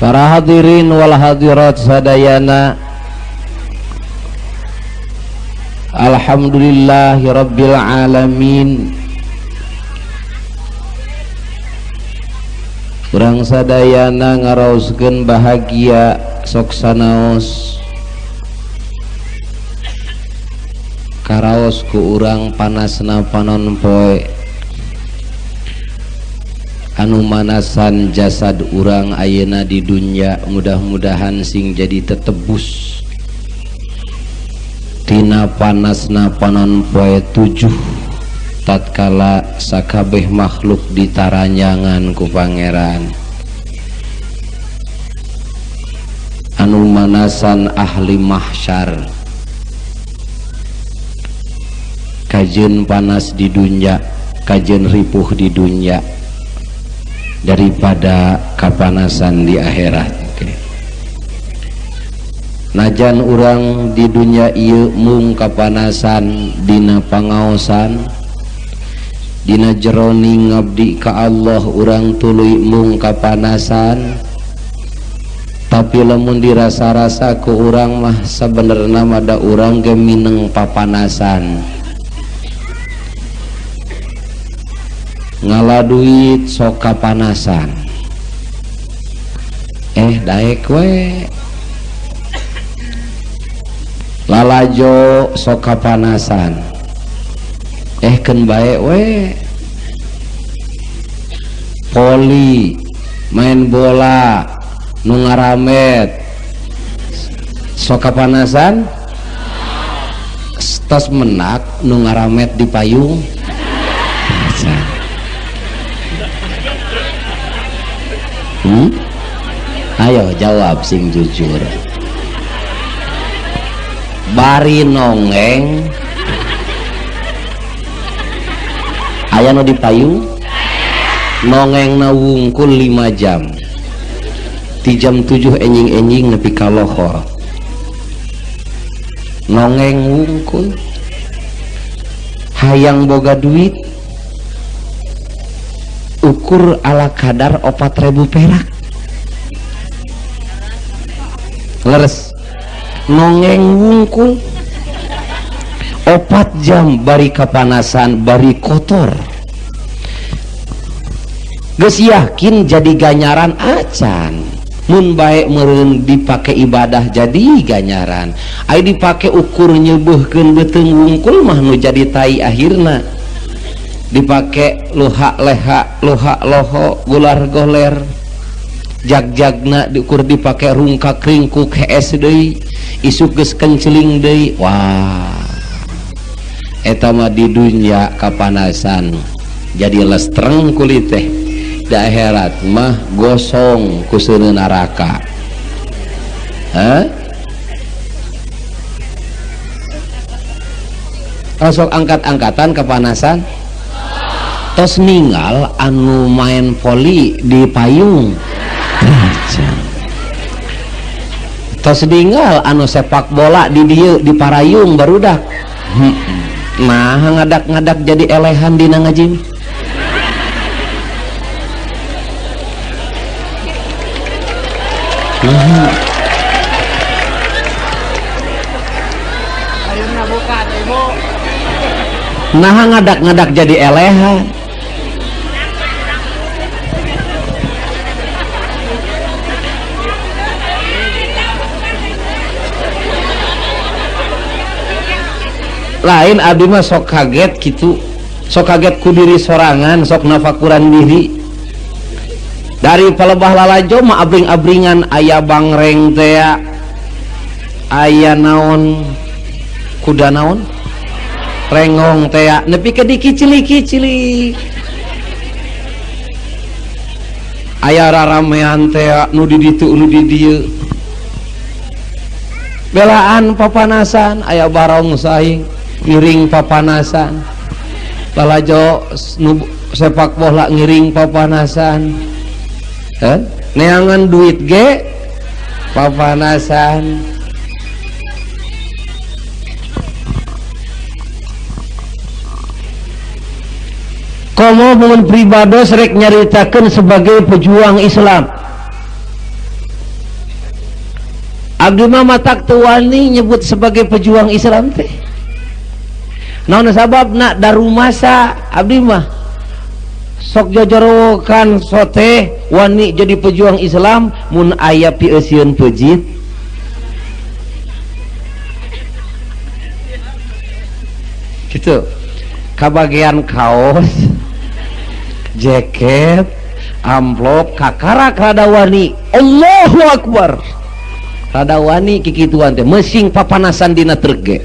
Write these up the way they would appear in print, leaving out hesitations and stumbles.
Para hadirin wal hadirat sadayana, alhamdulillahi rabbil alamin. Urang sadayana ngaraoskeun bahagia sok sanaos karaos ku urang panasna panon poe anu manasan jasad urang ayeuna di dunya, mudah-mudahan sing jadi tetebus tina panasna panon poe 7 tatkala sakabeh makhluk ditaranjangan ku Pangeran anu manasan ahli mahsyar. Kajeun panas di dunya, kajeun ripuh di dunya daripada kapanasan di akhirat. Okay. Najan urang di dunya ieu mung kapanasan dina pangaosan, dina jeroning ngabdi ka Allah urang tuluy mung kapanasan, tapi lamun dirasa-rasa ku urang mah sabenerna mah da urang ge mineng papanasan. Ngala duit sok kapanasan, daek we. Lalajo sok kapanasan, keun bae we. Poli main bola nu ngaramet sok kapanasan, tos menak nu ngaramet di payung. Ayo jawab sing jujur. Bari nongeng aya nu di payung, nongengna wungkul 5 jam, di jam 7 enjing-enjing nepi ka lohor, nongeng wungkul. Hayang boga duit ukur ala kadar 4.000 perak, leres nongeng wungkul 4 jam bari kapanasan bari kotor. Geus yakin jadi ganyaran acan, mun bae meureun dipake ibadah jadi ganyaran, ai dipake ukur nyeubeurkeun beuteung wungkul mah nu jadi tai akhirna. Dipake luha leha luha loho gular goler, jag-jagna diukur dipake rungkak ringkuk hees deui, isuk geus kenceling deui. Wah, eta mah di dunya kapanasan jadi lestreng kulit teh, di akhirat mah gosong ku seuneu neraka. Hah? Sok angkat-angkatan kepanasan, tos ninggal anu main voli di payung, tos ninggal anu sepak bola di dieu di parayung barudak. Nah ngadak-ngadak jadi elehan dina ngajim. Nah ngadak-ngadak jadi elehan. Lain abdi mah sok kaget gitu, sok kaget ku diri sorangan, sok nafakuran diri. Dari palebah lalajo mah abring-abringan aya bangreng tea, aya naon kuda naon rengong tea, nepi ka dikicili-kicili. Aya raramean tea nu di ditu nu di dieu. Belaan papanasan aya barong saing ngiring papanasan, lalajo nu sepak bola ngiring papanasan, neangan duit ge papanasan. Komo mun pribados rek nyaritakeun sebagai pejuang Islam, Abdi mah matak teu wani nyebut sebagai pejuang Islam teh. Naon sababna? Darumasa abdi mah sok jojorokan sote wani jadi pejuang Islam mun aya pieusieun pejit. Gitu. Kabagian kaos, jaket, amplop, kakarak rada wani. Allahu Akbar. Rada wani kikituan teh mesing papanasan dina truk ge.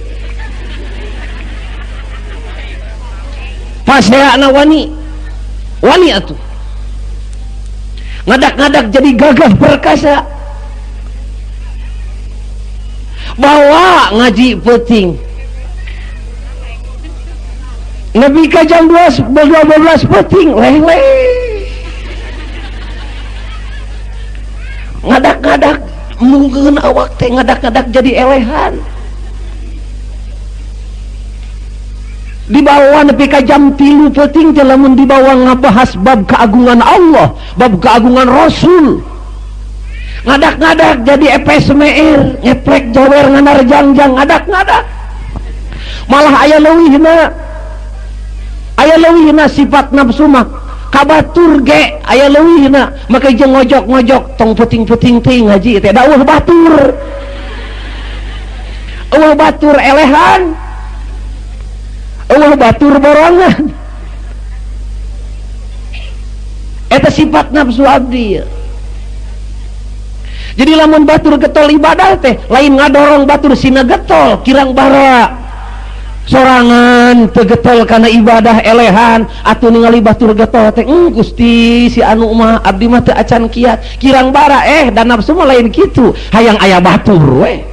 Paseana wani. Wani atuh. Ngadak-ngadak jadi gagah perkasa. Bawa ngaji peuting. Nepi ka jam 12 peuting leleh. Ngadak-ngadak mungkin awak teh ngadak-ngadak jadi elehan. Dibawa nepi ka jam 3 peuting teh lamun dibawa ngabahas bab keagungan Allah, bab keagungan Rasul. Ngadak-ngadak jadi epes meer, ngeprek jawer nganar jangjang, ngadak-ngadak. Malah aya leuwihna. Aya leuwihna sifat nafsu mah kabatur ge aya leuwihna, maka jeung ngojok-ngojok tong peuting-peuting teh ngaji teh da eueuh batur. Eueuh batur elehan. Eueuh batur borongan. Eta sifat nafsu abdi. Jadi lamun batur getol ibadah teh lain ngadorong batur sina getol kirang bara. Sorangan teu getol kana ibadah elehan atuh ningali batur getol teh Gusti si anu mah abdi mah teu acan kiat kirang bara dan nafsu mah lain kitu hayang aya batur we.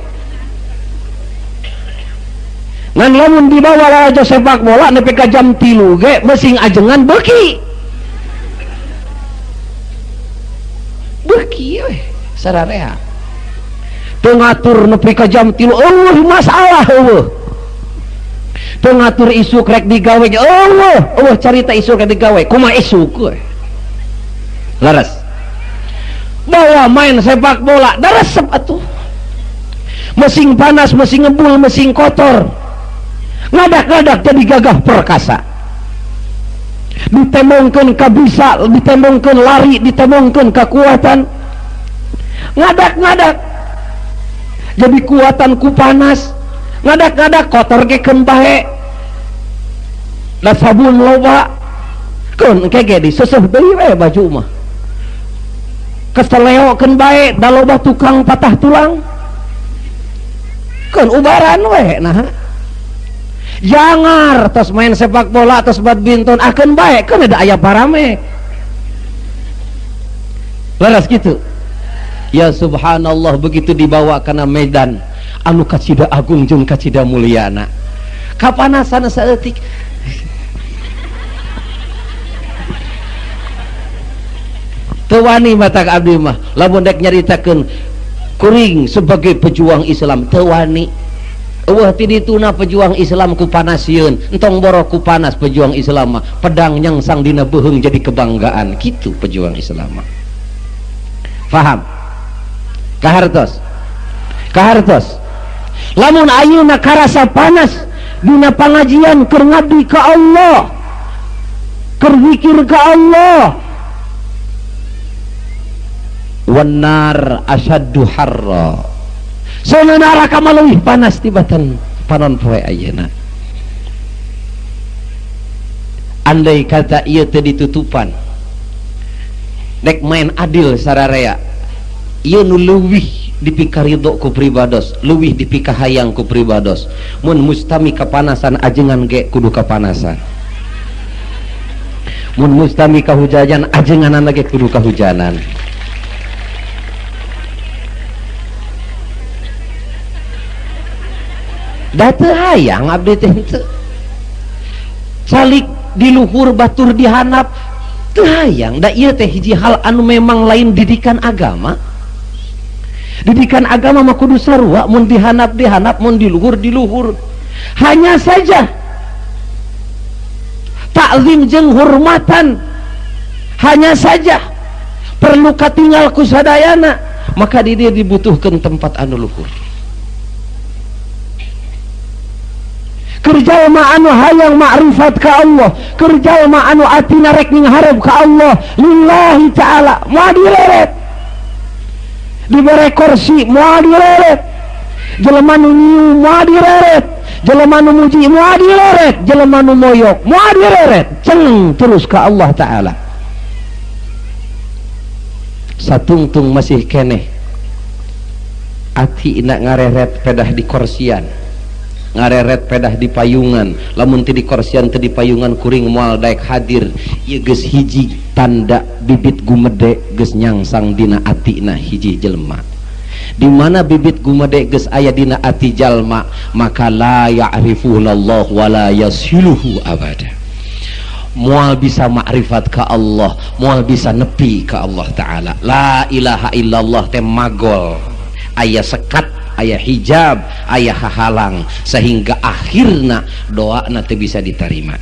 Ngan lamun dibawa lalajo sepak bola nepi ka jam 3 ge mesing ajengan beuki. Beuki we sararea. Teu ngatur nepi ka jam 3 eueuh masalah eueuh. Teu ngatur isuk rek digawe eueuh eueuh carita isuk rek digawe kumaha isuk we. Laras. Bawa main sepak bola da resep atuh. Mesing panas, mesing ngebul, mesing kotor. Ngadak-ngadak jadi gagah perkasa. Ditembongkeun ka bisa, ditembongkeun lari, ditembongkeun kekuatan. Ngadak-ngadak jadi kuatan ku panas. Ngadak-ngadak kotor ge keun bae. Da sabun loba. Keun engke ge diseseuh deui we baju mah. Keseleo keun bae da loba tukang patah tulang. Keun ubaran we nah. Jangar tos main sepak bola tos badminton akan baik kan ada ayah parame laras gitu ya subhanallah. Begitu dibawa karena medan anu kacida agung jeung kacida mulyana kapanasan saeutik teu wani matak abdi mah lamun dek nyaritakeun kuring sebagai pejuang Islam teu wani. Eueuh ti dituna pejuang Islam ku panasieun, entong boro ku panas pejuang Islam mah, pedang nyangsang dina beuheung jadi kebanggaan kitu pejuang Islam mah. Faham? Kahartos. Kahartos. Lamun ayeuna karasa panas dina pangajian keur ngabdi ka Allah, keur zikir ka Allah. Wan nar asyaddu harra. Soalnya neraka mah leuwih panas tibatan panon poe ayeuna. Andai kata ieu teu ditutupan, dek main adil sararea, ieu nu leuwih dipikaridho ku pribados, leuwih dipikahayang ku pribados. Mun mustami kapanasan ajengan ge kudu kapanasan. Mun mustami kahujanan ajenganan ge kudu kahujanan. Da teu hayang abdi teh henteu. Calik di luhur batur di handap teu hayang. Da ieu teh hiji hal anu memang lain didikan agama. Didikan agama mah kudu sarua, mun dihandap dihandap, mun di luhur di luhur. Hanya saja takzim jeung hormatan, hanya saja perlu katinggal ku sadayana. Maka di dia dibutuhkan tempat anu luhur. Keur jalma anu hayang makrifat ka Allah, keur jalma anu atina rek mingharep ka Allah lillahi ta'ala, moal dileret. Dibere kursi moal dileret, jelema nu nyium moal dileret, jelema nu muji moal dileret, jelema nu moyok moal dileret, ceng terus ka Allah ta'ala. Satungtung masih keneh ati nak ngareret pedah di korsian, ngareret pedah di payungan. Lamun teu di korsian teu di payungan kuring moal daek hadir. Ieu geus hiji tanda bibit gumede geus nyangsang dina atina hiji jelema. Di mana bibit gumede geus aya dina ati jalma, maka la ya'rifunallah wa la yasiluhu abada. Moal bisa makrifat ka Allah, moal bisa nepi ka Allah ta'ala. La ilaha illallah teh magol, aya sekat, aya hijab, aya hahalang, sehingga akhirna doana teu bisa diterima.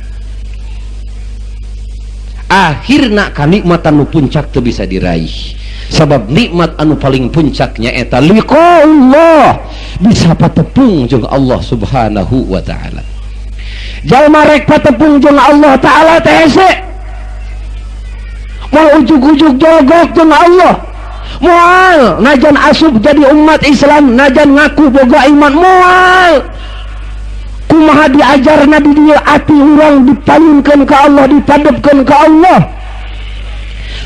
Akhirna kanikmatan nu puncak teu bisa diraih. Sebab nikmat anu paling puncaknya eta liqaullah, bisa patepung jeung Allah Subhanahu wa ta'ala. Jalma rek patepung jeung Allah ta'ala teh hese. Moal ujug-ujug jogok jeung Allah. Moal najan asup jadi umat Islam, najan ngaku boga iman, moal. Kumaha diajarna di dieu ati urang dipayunkeun ka Allah, dipadepkeun ka Allah.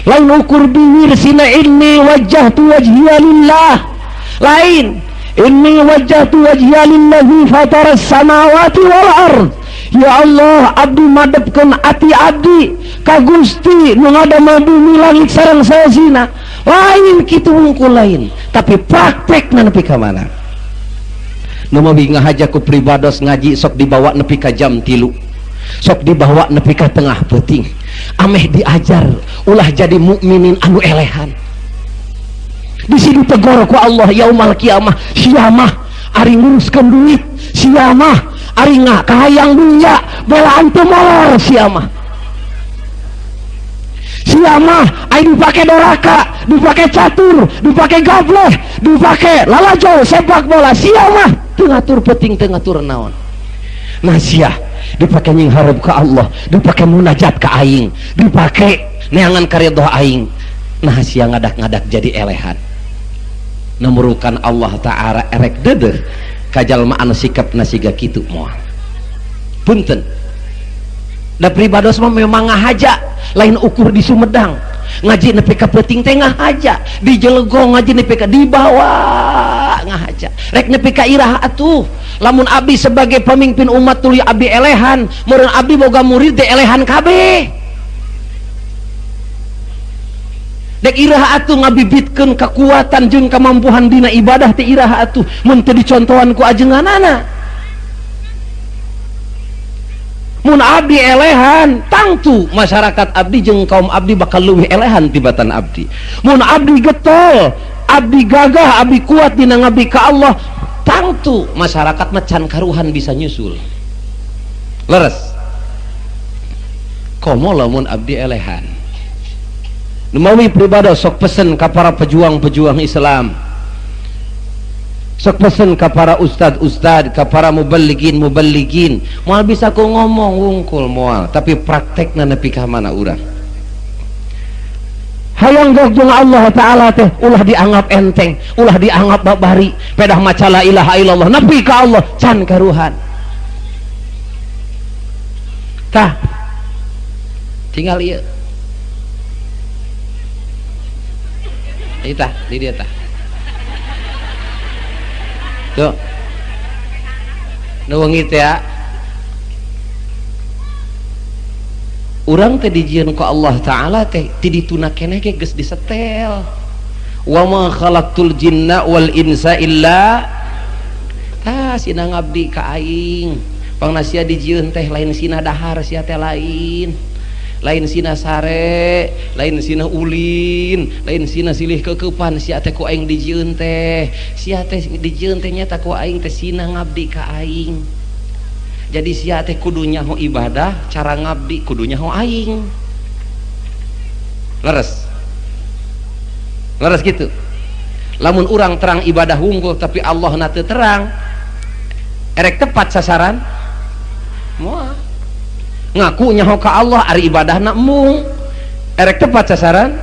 Lain ukur biwir sina inni wajjahtu wajhiya lillah. Lain inni wajjahtu wajhiya lillazi fataras samawati wal ard. Ya Allah, abdi madepkeun ati abdi ka Gusti nu ngadamel bumi langit sareng saesina. Lain kitu wungkul lain, tapi praktekna nepi ka mana? Nu mawi ngahaja ku pribados ngaji sok dibawa nepi ka jam 3, sok dibawa nepi ka tengah peuting. Ameh diajar ulah jadi mukminin anu elehan. Di sini tegor ku Allah yaumal kiamah, sia mah ari nguruskeun duit, sia mah ari kahayang dunya, belaan teu molor sia mah. Sia mah ari dipake doraka, dipake catur, dipake gableh, dipake lalajo sepak bola, sia mah teu ngatur peuting, teu ngatur naon. Nah sia dipake nyinghareup ka Allah, dipake munajat ka aing, dipake neangan karidho aing. Nah sia ngadak-ngadak jadi elehan. Nemurukan Allah ta'ala erek dedeh ka jalma anu sikapna siga kitu moal. Punten. Da pribados mah memang ngahaja, lain ukur di Sumedang. Ngaji nepi ka peuting teh ngahaja, di Jelegong ngaji nepi ka dibawa ngahaja. Rek nepi ka iraha atuh. Lamun abdi sebagai pemimpin umat tuluy abdi elehan, meureun abdi boga murid teh elehan kabeh. Dek iraha atuh ngabibitkeun kekuatan jeung kemampuan dina ibadah teh iraha atuh mun teu dicontohan ku ajenganana. Mun abdi elehan, tangtu masyarakat abdi jeung kaum abdi bakal leuwih elehan tibatan abdi. Mun abdi getol, abdi gagah, abdi kuat dina ngabdi ka Allah, tangtu masyarakat mah can karuhan bisa nyusul. Leres. Komo lamun abdi elehan. Numawi pribadi sok pesen ka para pejuang-pejuang Islam, sok pesen ka para ustad-ustad, ka para muballigin-muballigin, moal bisa ku ngomong wungkul moal, tapi praktekna nepi ka mana urang. Hayang gok jeung Allah ta'ala teh ulah dianggap enteng, ulah dianggap babari, pedah maca la ilaha illallah nepi ka Allah can karuhan. Tah tinggal ieu. Itah, di dia tah. Tuh. Nu wengi teh ya. Urang teh dijieun ku Allah Ta'ala teh ti dituna keneh ge geus disetel. Wa ma khalaqtul jinna wal insa illa tah sina ngabdi ka aing. Pangna sia dijieun teh lain sina dahar sia teh lain. Lain sina sare, lain sina ulin, lain sina silih kekepan sia teh ku aing dijieun teh. Sia teh dijieun teh nyata ku aing teh sina ngabdi ka aing. Jadi sia teh kudu nyaho ibadah, cara ngabdi kudu nyaho aing. Leres. Leres gitu. Lamun urang terang ibadah wungkul tapi Allah na teu terang, erek tepat sasaran moal. Ngaku nyaho ka Allah ari ibadahna embung, erek tepat sasaran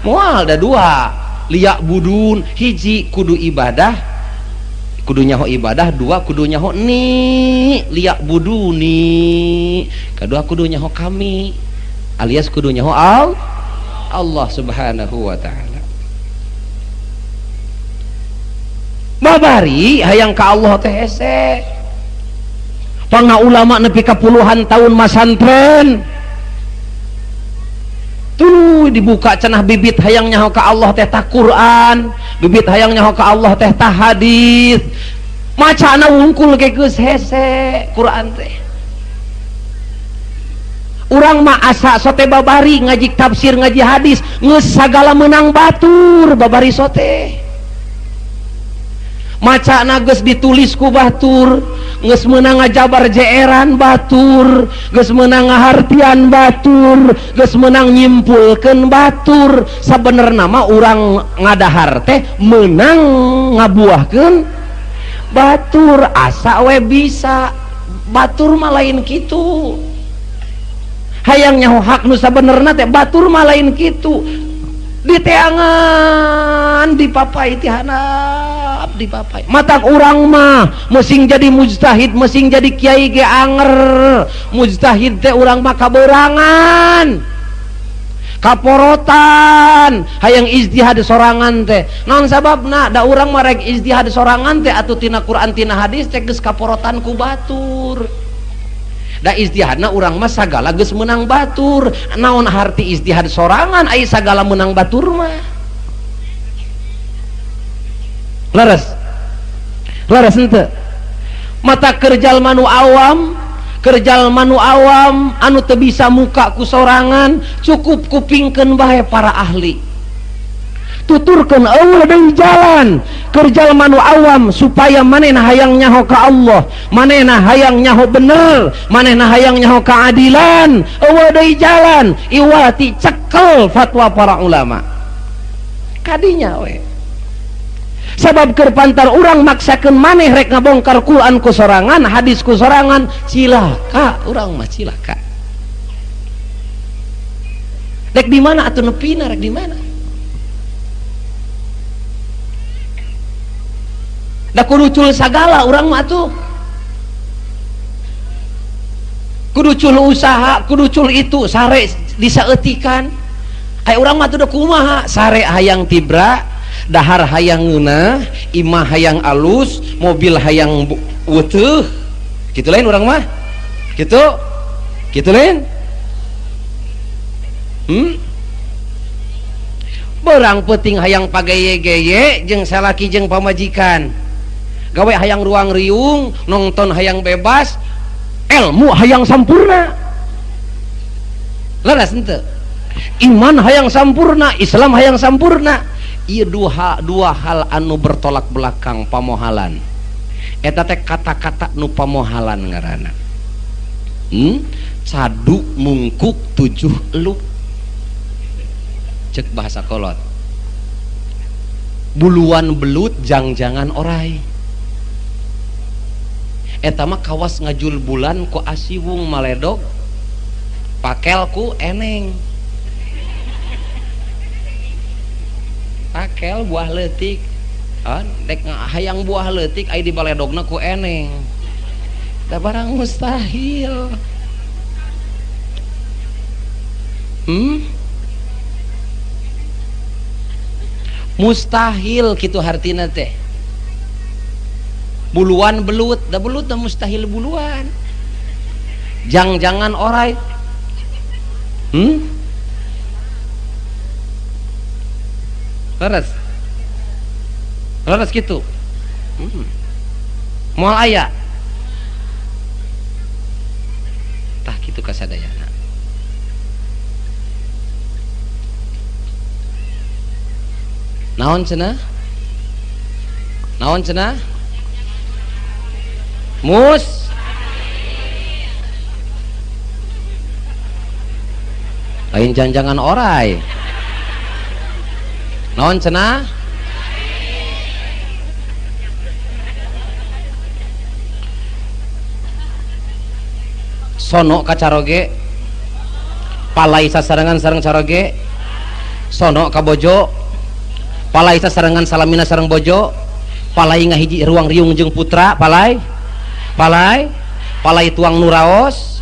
moal. Da dua liak budun, hiji kudu ibadah, kudu nyaho ibadah, dua kudu nyaho ni liak buduni, kedua kudu nyaho kami alias kudu nyaho Allah Subhanahu wa ta'ala. Babari hayang ka Allah teh hese. Pangna ulama nepi ka puluhan tahun masantren tuluy dibuka cenah bibit hayang nyaho ka Allah teh ta Quran, bibit hayang nyaho ka Allah teh ta hadis. Macana wungkul ge geus hese Quran teh. Urang mah asa sote babari ngaji tafsir ngaji hadis geus sagala meunang batur babari sote. Macana geus ditulis ku batur, geus meunang ngajabar jeeran batur, geus meunang ngahartian batur, geus meunang nyimpulkeun batur. Sabenerna mah urang ngadahar teh meunang ngabuahkeun batur, asa we bisa. Batur mah lain kitu. Hayang nyaho hak nu sabenerna teh batur mah lain kitu. Diteangan dipapai ti handap dipapai. Matak urang mah mesing jadi mujtahid, mesing jadi kiai ge anger. Mujtahid teh urang mah kaberangan, kaporotan, hayang ijtihad sorangan teh. Naon sababna? Da urang mah rek ijtihad sorangan teh atuh tina Quran tina hadis teh geus kaporotan ku batur. Da ijtihadna urang mah sagala geus meunang batur. Naon harti ijtihad sorangan ai sagala meunang batur mah? Leres. Leres henteu? Mata kerjal manu awam, kerjal manu awam anu teu bisa muka ku sorangan, cukup kupingkeun bae para ahli. Tuturkeun eueuh deui jalan kerjal manu awam supaya manehna hayang nyaho ka Allah, manehna hayang nyaho bener, manehna hayang nyaho keadilan, eueuh deui jalan iwati cekel fatwa para ulama. Kadinya we. Sabab keur pantar urang maksakeun maneh rek ngabongkar Quran ku sorangan, hadis ku sorangan, cilaka urang mah cilaka. Rek di mana atuh nepina, rek di mana? Da kudu cul sagala urang mah atuh. Kudu cul usaha, kudu cul itu, sare disaeutikan. Ai urang mah atuh da kumaha? Sare hayang tibra, dahar hayang ngeunah, imah hayang alus, mobil hayang weteuh. Kitu lain urang mah? Kitu? Kitu lain? Berang peuting hayang pageye-geye jeung salaki jeung pamajikan. Gawe hayang ruang riung, nonton hayang bebas, ilmu hayang sampurna. Leres henteu? Iman hayang sampurna, Islam hayang sampurna. Ieu dua hal anu bertolak belakang pamohalan. Eta teh kata-kata nu pamohalan ngaranna. Cadu mungkuk tujuh eluk. Cek bahasa kolot. Buluan belut jang-jangan orai. Eta mah kawas ngajul bulan ku asiwung maledog, pakel ku eneng. Pakel buah leutik. Dek hayang buah leutik ai dibaledogna ku eneng. Da barang mustahil. Mustahil kitu hartina teh. Buluan belut, da belut da mustahil buluan. Jang-jangan orai. Leres. Leres kitu. Moal aya. Tah kitu kasadayana. Naon cenah? Naon cenah? Mus. Lain janjangan orai. Naon cenah? Sono ka caroge, palai sasarengan sareng caroge, sono ka bojo, palai sasarengan salamina sareng bojo, palai ngahiji ruang riung jeung putra, palai, palai, palai tuang nuraos,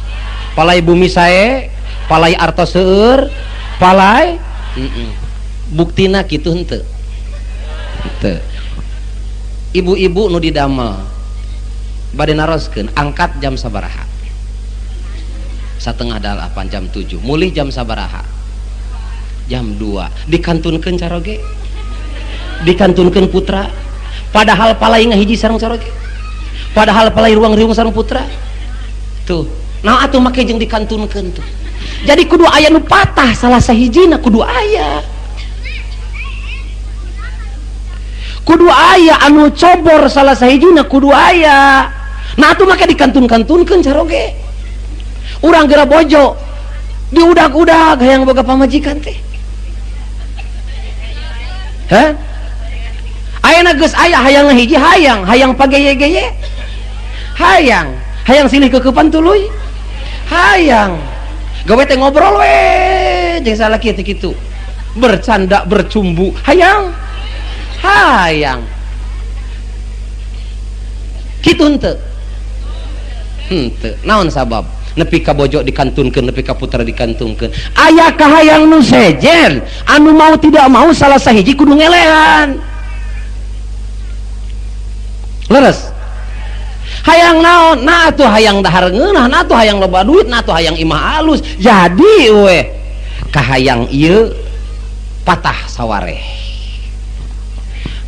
palai bumi sae, palai artos seueur, palai. Buktina kitu henteu. Henteu. Ibu-ibu nu didamel bade naroskeun angkat jam sabaraha? 7:30 jam 7. Mulih jam sabaraha? Jam 2. Dikantunkeun caroge, dikantunkeun putra, padahal palai ngahiji sareng caroge, padahal palai ruang riung sareng putra. Tuh, nah atuh make jeung dikantunkeun tuh. Jadi kudu aya nu patah salah sahijina, kudu aya. Kudu aya anu cobor salah sahijina, kudu aya. Nah atuh make dikantun-kantunkeun caroge. Urang geura bojo diudag-udag hayang boga pamajikan teh. Hah? Ayeuna geus aya hayang ngahiji hayang, hayang pageye-geye. Hayang, hayang silih kekepan tuluy. Hayang. Gawe teh ngobrol we jeung salaki teh kitu. Bercanda, bercumbu, hayang. Hayang. Kitu henteu? Henteu. Naon sabab? Nepi ka bojo dikantunkeun, nepi ka putra dikantunkeun. Aya kahayang nu sejen, anu mau tidak mau salah sahiji kudu ngelehan. Leres. Hayang naon? Nah atuh hayang dahar ngeunah, nah atuh hayang loba duit, nah atuh hayang imah alus. Jadi we kahayang ieu patah sawareh.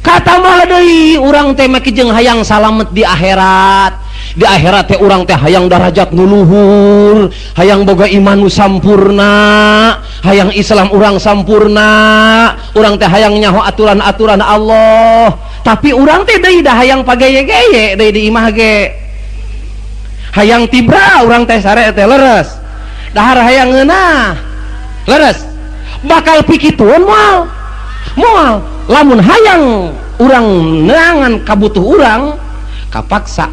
Kata mah deui urang teh make jeung hayang salamet di akhirat. Di akhirat teh urang teh hayang darajat nu luhur, hayang boga iman nu sampurna, hayang Islam urang sampurna, urang teh hayang nyaho aturan-aturan Allah. Tapi urang teh deui da hayang pageye-geye deui di imah ge. Hayang tibra urang teh sare teh leres. Dahar hayang ngeunah. Leres. Bakal pikituan moal. Moal lamun hayang urang neangan kabutuh urang kapaksa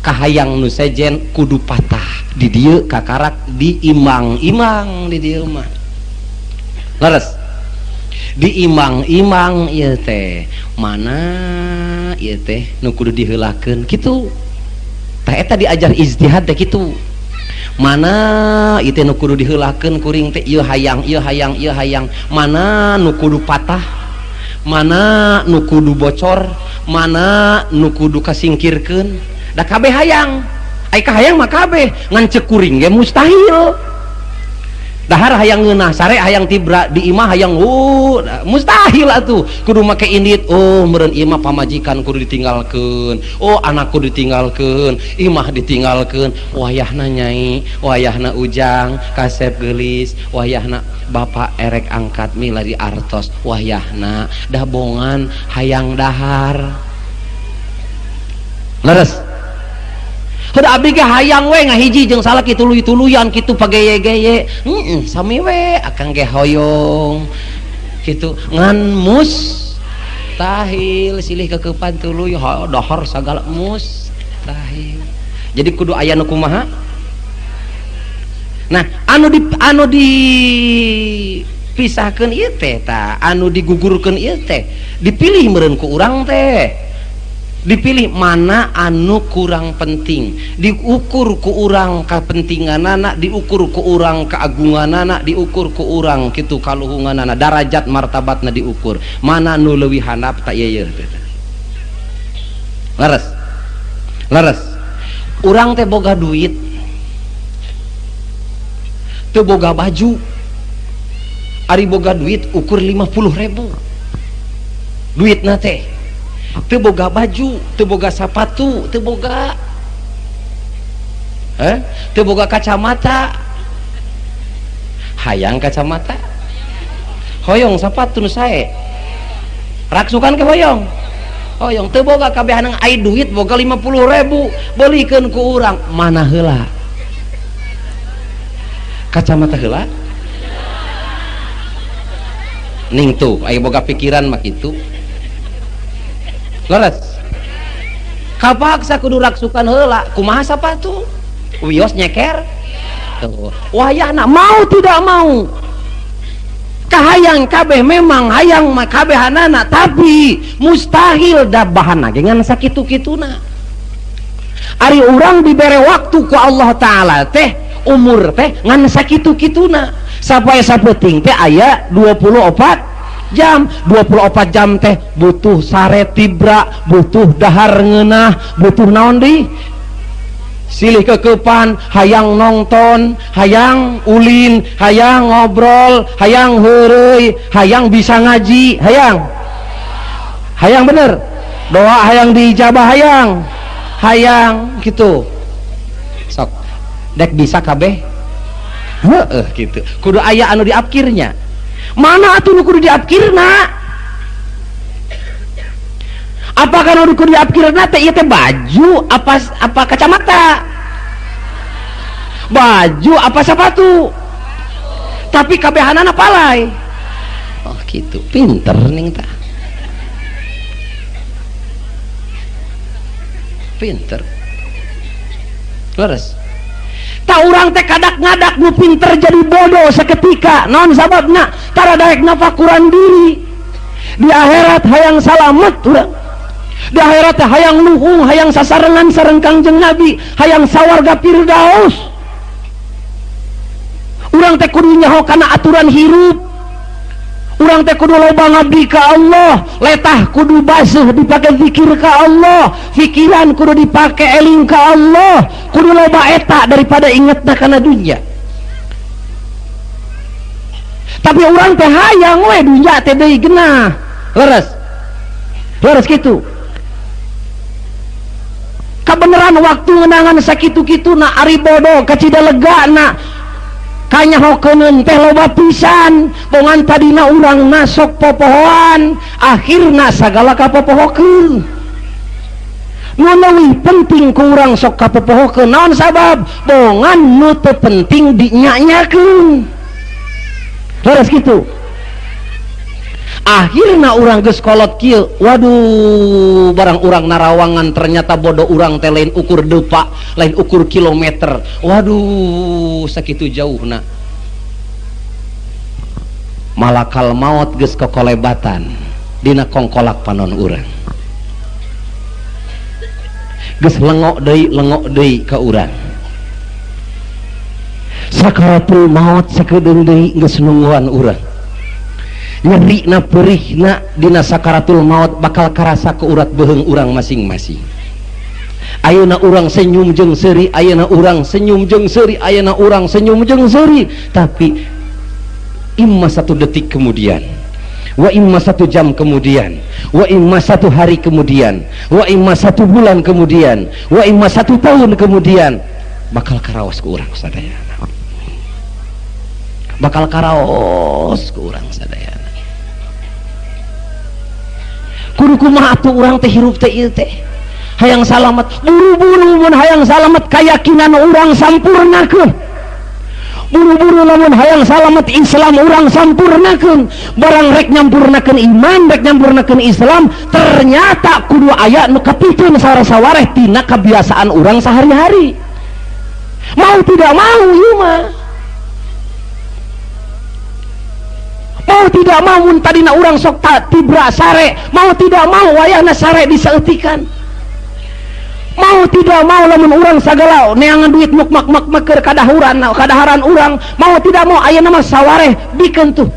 kahayang nu sejen kudu patah di dieu kakarak diimang-imang di dieu mah. Leres. Diimang-imang ieu teh mana ieu teh nu kudu diheulakeun kitu. Tah eta diajar ijtihad teh kitu. Mana ieu teh nu kudu diheulakeun kuring teh ieu hayang, ieu hayang, ieu hayang. Mana nu kudu patah, mana nu kudu bocor, mana nu kudu kasingkirkeun. Da kabeh hayang, ai kahayang mah kabeh, ngan ceuk kuring ge mustahil. Dahar hayang ngeunah, sare hayang tibra, di imah hayang mustahil atuh. Kudu make indit, oh meureun imah pamajikan kudu ditinggalkeun, oh anak kudu ditinggalkeun, imah ditinggalkeun, wayahna nyai, wayahna ujang, kasep geulis, wayahna bapak erek angkat milari artos, wayahna dabongan hayang dahar. Leres. Heuh abdi ge hayang we ngahiji jeung salaki tuluy-tuluyan kitu pageye-geye. Heeh, sami we akang ge hoyong. Kitu ngan mustahil silih kekepan tuluy dahar sagala mustahil. Jadi kudu aya nu kumaha? Nah, anu dipisahkeun ieu teh tah, anu digugurkeun ieu teh dipilih meureun ku urang teh. Dipilih mana anu kurang penting, diukur ku urang kapentinganana, diukur ku urang keagunganana, diukur ku urang kitu kaluhunganana, darajat martabatna diukur, mana nu leuwih handap ta ieu teh. Leres. Leres. Urang teh boga duit, teu boga baju. Ari boga duit ukur 50.000 duitna teh. Teu boga baju, teu boga sapatu, teu boga teu boga kacamata. Hayang kacamata, hoyong sapatu nu sae, raksukan ke hoyong, hoyong teu boga kabehanang ai duit boga 50.000 beulikeun ku urang, mana heula kacamata heula ning tuh ai boga pikiran mah kitu. Leres. Kapaksa kudu raksukan heula, kumaha sapatu? Wios nyeker. Tuh, wayahna mau tidak mau kahayang kabeh, memang hayang mah kabehanana, tapi mustahil da bahanna ge ngan sakitu-kituna. Ari urang dibere waktu ku Allah Ta'ala teh, umur teh ngan sakitu-kituna, sapoe sapeuting teh aya 24 jam. 24 jam teh butuh sare tibra, butuh dahar ngeunah, butuh naon deui, silih kekepan, hayang nonton, hayang ulin, hayang ngobrol, hayang heureuy, hayang bisa ngaji, hayang, hayang bener, doa hayang diijabah, hayang, hayang gitu. Sok dek bisa kabeh, heeh gitu. Kudu aya anu diapkirnya. Mana atuh nu kudu diapkirna? Apakah nu kudu diapkirna teh ieu teh baju apa, apa kacamata? Baju apa sepatu? Tapi kabehanana palai. Oh gitu, pinter ning tah. Pinter. Leres. Tak urang teh kadak ngadak nu pinter jadi bodoh seketika. Naon sababna? Tara daek nafakuran diri. Di akhirat hayang salamet urang. Di akhirat teh hayang luhung, hayang sasarengan sareng Kangjeng Nabi, hayang sawarga Firdaus. Urang teh kudu nyaho kana aturan hirup. Urang teh kudu loba ngabdi ka Allah, letah kudu baseuh dipake zikir ka Allah, pikiran kudu dipake eling ka Allah, kudu loba eta daripada ingetna kana dunya. Tapi urang teh hayang we dunya teh deui genah. Leres. Leres kitu. Kabeneran waktu ngenangan sakitu-kitu na ari bodoh kacida lega na kanyahokeun teh loba pisan, bongan tadina urang nasok popohoan, akhirna sagala kapopohokeun. Nu leuwih penting ku urang sok kapopohokeun, naon sabab? Bongan nu teu penting dinyanyakeun. Leres kitu. Akhirna urang geus kolot kieu, waduh, barang urang narawangan ternyata bodoh urang teh lain ukur depa, lain ukur kilometer. Waduh, sakitu jauhna. Malakal maut geus kokolebatan dina kongkolak panon urang. Geus lengok deui, lengok deui ka urang. Sakaratul maut sakedeung deui geus nungguan urang. Nyerina perihna dina sakaratul maut bakal karasa ke urat beuheung urang masing-masing. Ayeuna urang senyum jeung seuri, ayeuna urang senyum jeung seuri, ayeuna urang senyum jeung seuri, tapi imma satu detik kemudian, wa imma satu jam kemudian, wa imma satu hari kemudian, wa imma satu bulan kemudian, wa imma satu tahun kemudian, bakal karaos ku urang sadayana. Bakal karaos ku urang sadayana. Kudu kumaha atuh urang teh hirup teh ieu teh? Hayang salamet, buru-buru mun hayang salamet keyakinan urang sampurnakeun. Buru-buru lamun hayang salamet Islam urang sampurnakeun. Barang rek nyampurnakeun iman, rek nyampurnakeun Islam, ternyata kudu aya nu kapikeun saware-sawareh tina kebiasaan urang sehari-hari. Mau tidak mau ieu mah. Mau tidak mau mun tadina urang sok tibra sare, mau tidak mau wayahna sare disaeutikan. Mau tidak mau lamun urang sagala neangan duit muk mak mak maker kadahuran, kadaharan urang, mau tidak mau ayeuna mah sawareh bikeun tuh.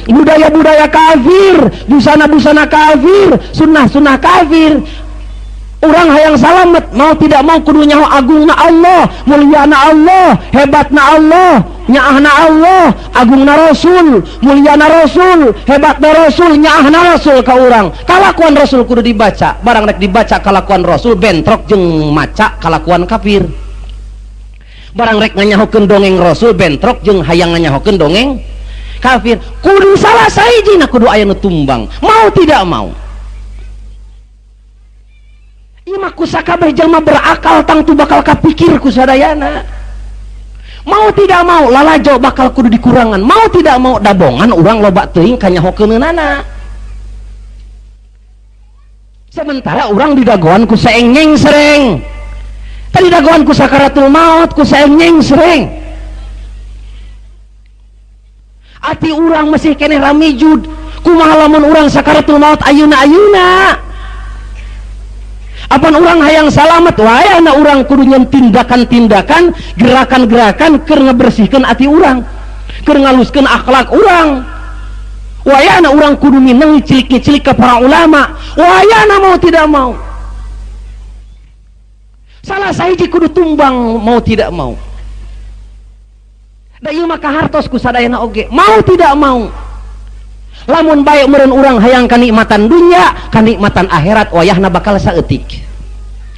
Budaya-budaya kafir, busana-busana kafir, sunnah-sunnah kafir. Urang hayang salamet, mau tidak mau kudu nyaho agungna Allah, mulyana Allah, hebatna Allah, nyaahna Allah, agungna Rasul, mulyana Rasul, hebatna Rasul, nyaahna Rasul ka urang. Kalakuan Rasul kudu dibaca, barang rek dibaca kalakuan Rasul bentrok jeung maca kalakuan kafir. Barang rek nganyahokeun dongeng Rasul bentrok jeung hayang nganyahokeun dongeng kafir. Kudu salah sahijina, kudu aya nu tumbang, mau tidak mau. Ieu mah kusakabeh jalma berakal tangtu bakal kapikir ku sadayana. Mau tidak mau lalajo bakal kudu dikurangan, mau tidak mau dabongan urang loba teuing kanyahokeunana. Sementara urang didagoan ku saeng nyengsreng. Tadi dagoan ku sakaratul maut ku saeng nyengsreng. Ati urang masih keneh ramijud, kumaha lamun urang sakaratul maut ayeuna-ayeuna. Apan urang hayang salamet wae na urang kudu nyen tindakan-tindakan, gerakan-gerakan keur ngebersihkeun ati urang, keur ngaluskeun akhlak urang. Wayana urang kudu mineng cilik-cilik ka para ulama, wayana mau tidak mau. Salah sahiji kudu tumbang mau tidak mau. Da ieu mah kahartos ku sadayana oge, mau tidak mau. Lamun bae meureun urang hayang kanikmatan dunya, kanikmatan akhirat wayahna bakal saeutik.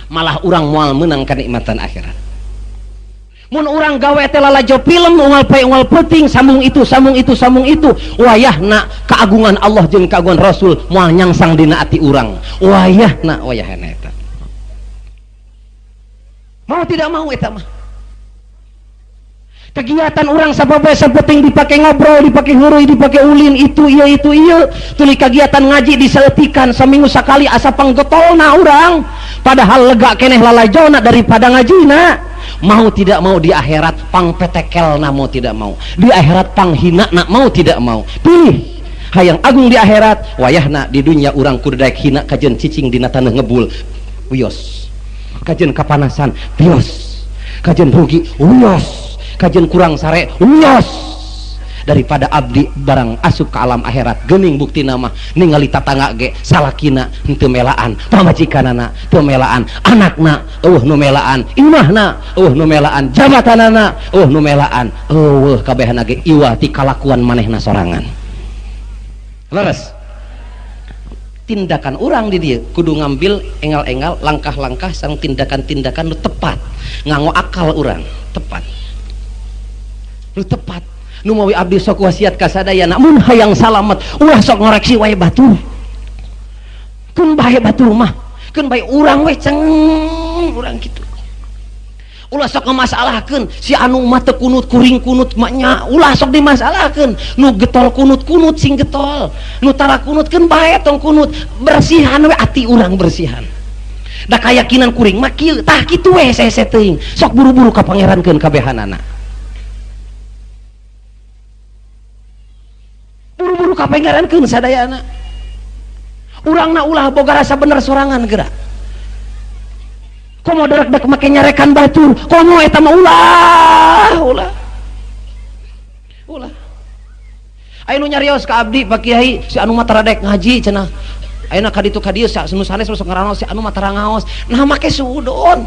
Malah urang moal meunang kanikmatan akhirat. Mun urang gawe teh lalajo film unggal poe unggal peuting sambung itu sambung itu sambung itu, wayahna keagungan Allah jeung keagungan Rasul moal nyangsang dina ati urang. Wayahna wayahna eta. Mau tidak mau eta mah. Kegiatan orang sapopoe sapenting dipakai ngobrol, dipakai heureuy, dipakai ulin, itu iya itu iya. Tuluy kegiatan ngaji diseutikan seminggu sakali asa panggetolna urang. Padahal lega keneh lalajona daripada ngajina. Mau tidak mau di akhirat pangpetekelna mau tidak mau. Di akhirat panghinana mau tidak mau. Pilih hayang agung di akhirat, wayahna di dunia urang kudu daek hina kajeun cicing dina taneuh ngebul. Wios. Kajeun kapanasan, wios. Kajeun rugi, wios. Kajian kurang sare, wios. Daripada abdi barang asup ke alam akhirat geuning bukti nama ningali tatangga ge salakina henteu melaan, pamajikanana teu melaan, anakna eueuh nu melaan, imahna eueuh nu melaan, jabatanana eueuh nu melaan, eueuh kabehana ge iwal ti kalakuan manehna sorangan. Leres. Tindakan urang di dieu kudu ngambil engal-engal langkah-langkah sareng tindakan-tindakan nu tepat, nganggo akal urang tepat. Lu tepat. Nu mawi abdi sok wasiat ka sadayana mun hayang salamet ulah sok ngoreksi wae batur. Keun bae batur mah, keun bae urang we ceng urang kitu. Ulah sok ngamasalahkeun si anu mah teu kunut kuring kunut mah nya, ulah sok dimasalahkeun. Nu getol kunut-kunut sing getol, nu tara kunut keun bae tong kunut, bersihan we ati urang bersihan. Da kayakinan kuring mah kieu, tah kitu we sese teuing. Sok buru-buru ka pangerankeun kabehanana. Buru-buru ka pangerankeun sadayana. Urangna ulah boga rasa bener sorangan geura. Komo derek-dek make nyarekan batur, komo eta mah ulah, ulah. Ulah. Aya nu nyarios ka abdi Pak Kiai, si anu mah tara daek ngaji cenah. Ayeuna ka ditu ka dieu nu sanes masuk ngaranna si anu mah tara ngaos. Nah make suudon.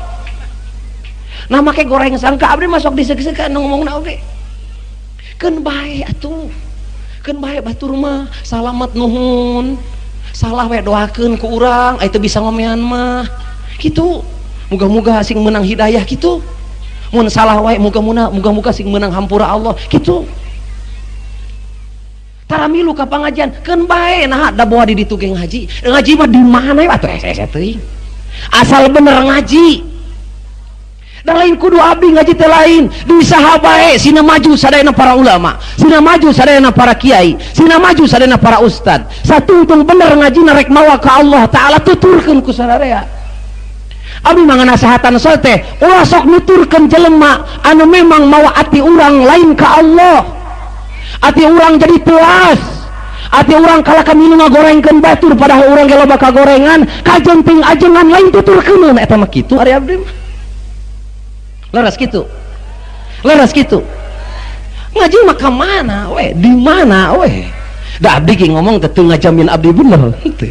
Nah make goreng sangka abdi masuk diseuk-seukan ngomongna oge. Keun bae atuh. Keun bae batur mah, salamet nuhun. Salah we doakeun ku urang, aya teu bisa ngomean mah. Kitu. Muga-muga sing menang hidayah kitu. Mun salah wae muga-muga sing menang hampura Allah kitu. Tara milu ka pangajian, keun bae nah da boa di ditu ge ngaji. Ngaji mah di mana atuh hese teuing. Asal bener ngaji. Da lain kudu abdi ngaji teh lain, di saha bae sina maju sadayana para ulama, sina maju sadayana para kiai, sina maju sadayana para ustad. Satungtung bener ngaji rek mawa ka Allah Taala tuturkeun ku sararea. Abdi mah nganasehatan teh ulah sok nuturkeun jelema anu memang mawa ati urang lain ka Allah. Ati urang jadi telas. Ati urang kalah kamilu ngagorengkeun batur padahal urang ge loba kagorengan, kajenting ajengan lain tuturkeun eta mah kitu ari abdi mah. Leres kitu. Leres kitu. Ngaji mah ka mana we? Di mana we? Da abdi ge ngomong teh teu ngajamin abdi bener henteu.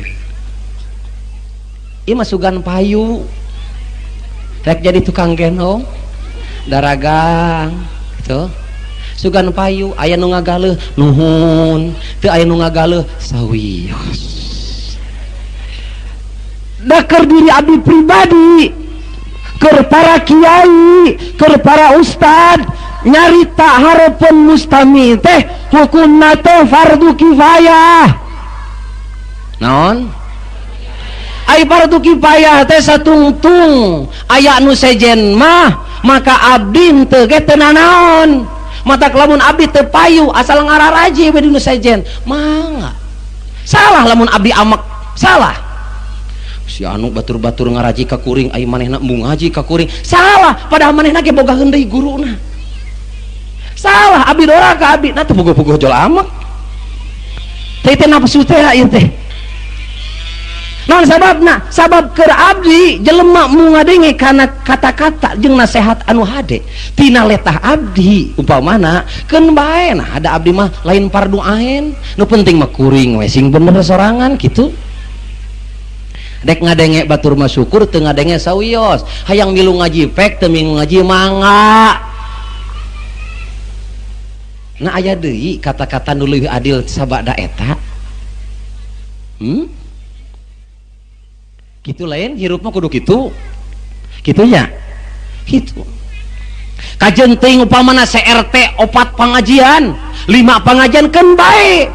Ieu mah sugan payu. Rek jadi tukang gendong, daragang, gitu. Sugan payu, aya nu ngagaleuh nuhun, teu aya nu ngagaleuh sawios. Da keur diri abdi pribadi, keur para kiai, keur para ustad, nyarita hareupeun mustami teh hukumna teh fardu kifayah. Naon? Ai fardu kifayah teh satungtung aya nu sejen mah maka abdi henteu ge teu nanaon. Matak lamun abdi teu payu asal ngararaji we dinu sejen, mangga. Salah lamun abdi amek, salah. Si anu batur-batur ngaraji ka kuring, ai manehna embung ngaji ka kuring, salah. Padahal manehna ge boga deui guruna. Salah abdi doraka abdi, nah teu puguh-puguh jol amek. Teh teh nafsu teh ieu teh. Naon sababna? Sabab keur abdi jelema mu ngadenge kana kata-kata jeung nasehat anu hade tina letah abdi umpamana keun bae. Nah ada abdi mah lain fardu ain, nu penting mah kuring we sing bener sorangan kitu. Dek ngadenge batur mah syukur, teu ngadenge sawios. Hayang milu ngaji pek, teu milu ngaji mangga. Nah aya deui kata-kata nu leuwih adil sabada eta. Gitu lain hirup mah kudu kitu. Kitunya. Kitu. Kajen teuing upamana CRT 4 pengajian, 5 pengajian keun bae.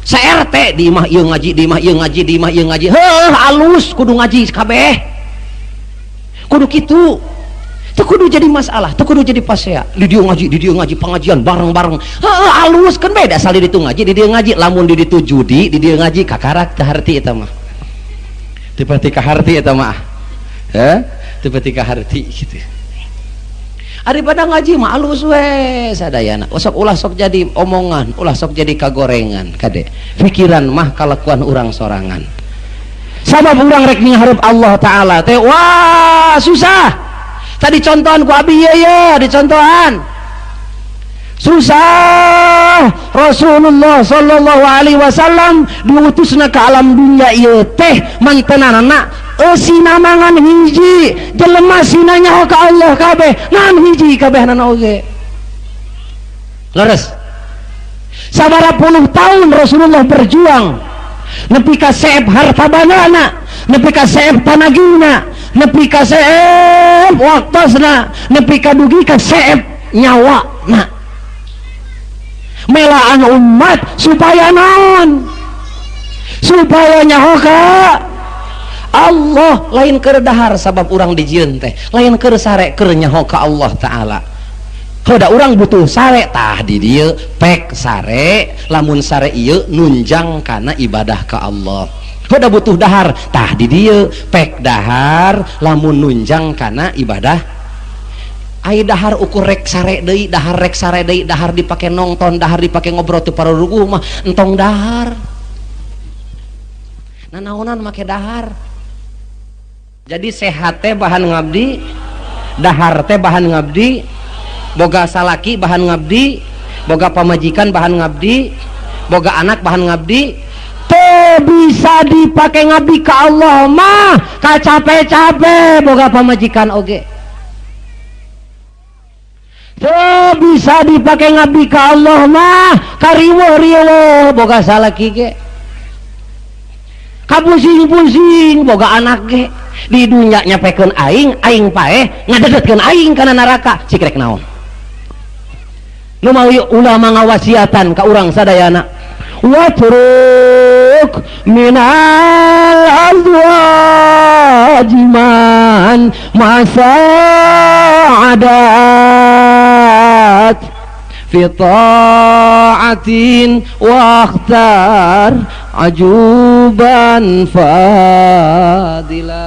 CRT di imah ieu ngaji, di imah ieu ngaji, di imah ieu ngaji. Heuh, alus kudu ngaji kabeh. Kudu kitu. Teu kudu jadi masalah, teu kudu jadi pasea. Di dieu ngaji, di dieu ngaji pengajian bareng-bareng. Heuh, alus keun bae da asal di ditu ngaji, di dieu ngaji. Lamun di ditu judi, di dieu ngaji kakarak teu harti eta mah. Teu pati kaharti eta mah. Heh, teu pati kaharti kitu. Ari pada ngaji mah alus we sadayana. Sok ulah sok jadi omongan, ulah sok jadi kagorengan kade. Pikiran mah kalakuan urang sorangan. Sabab urang rek ngarep Allah Ta'ala teh wah susah. Tadi contohan ku abi ieu ye, dicontohan. Susah. Rasulullah sallallahu alaihi wasallam diutusna ke alam dunia ieu teh mantenanana eusina mangan hiji, jelema sina nyaho ka Allah kabeh, ngan hiji kabehnana oge. Leres. Sabaraha puluh tahun Rasulullah berjuang nepi ka seep harta bandana, nepi ka seep tanagina, nepi ka seep waktosna, nepi ka dugi ka seep nyawana. Melaan umat supaya naon? Supaya nyaho ka Allah, lain keur dahar sabab urang dijieun teh, lain keur sare, keur nyaho ka Allah Ta'ala. Hoda urang butuh sare tah di dieu pek sare, lamun sare ieu nunjang kana ibadah ka Allah. Hoda butuh dahar tah di dieu pek dahar, lamun nunjang kana ibadah. Ai dahar ukur rek sare deui, dahar rek sare deui, dahar dipake nonton, dahar dipake ngobrol teu pararuguh mah entong dahar. Nanaonan make dahar. Jadi sehat teh bahan ngabdi, dahar teh bahan ngabdi, boga salaki bahan ngabdi, boga pamajikan bahan ngabdi, boga anak bahan ngabdi. Teu bisa dipake ngabdi ka Allah mah kacape-cape boga pamajikan oge. Teu bisa dipake ngabdi ka Allah mah kariweuh-riweuh boga salaki ge. Kapusing-pusing boga anak ge. Di dunya nyapekeun aing, aing paeh ngadedetkeun aing kana neraka, cik rek naon. Nu mawi ulama ngawasiatan ka urang sadayana, watruk minal azwaji man masa'adat fi ta'atin wakhtar ajuban fadila.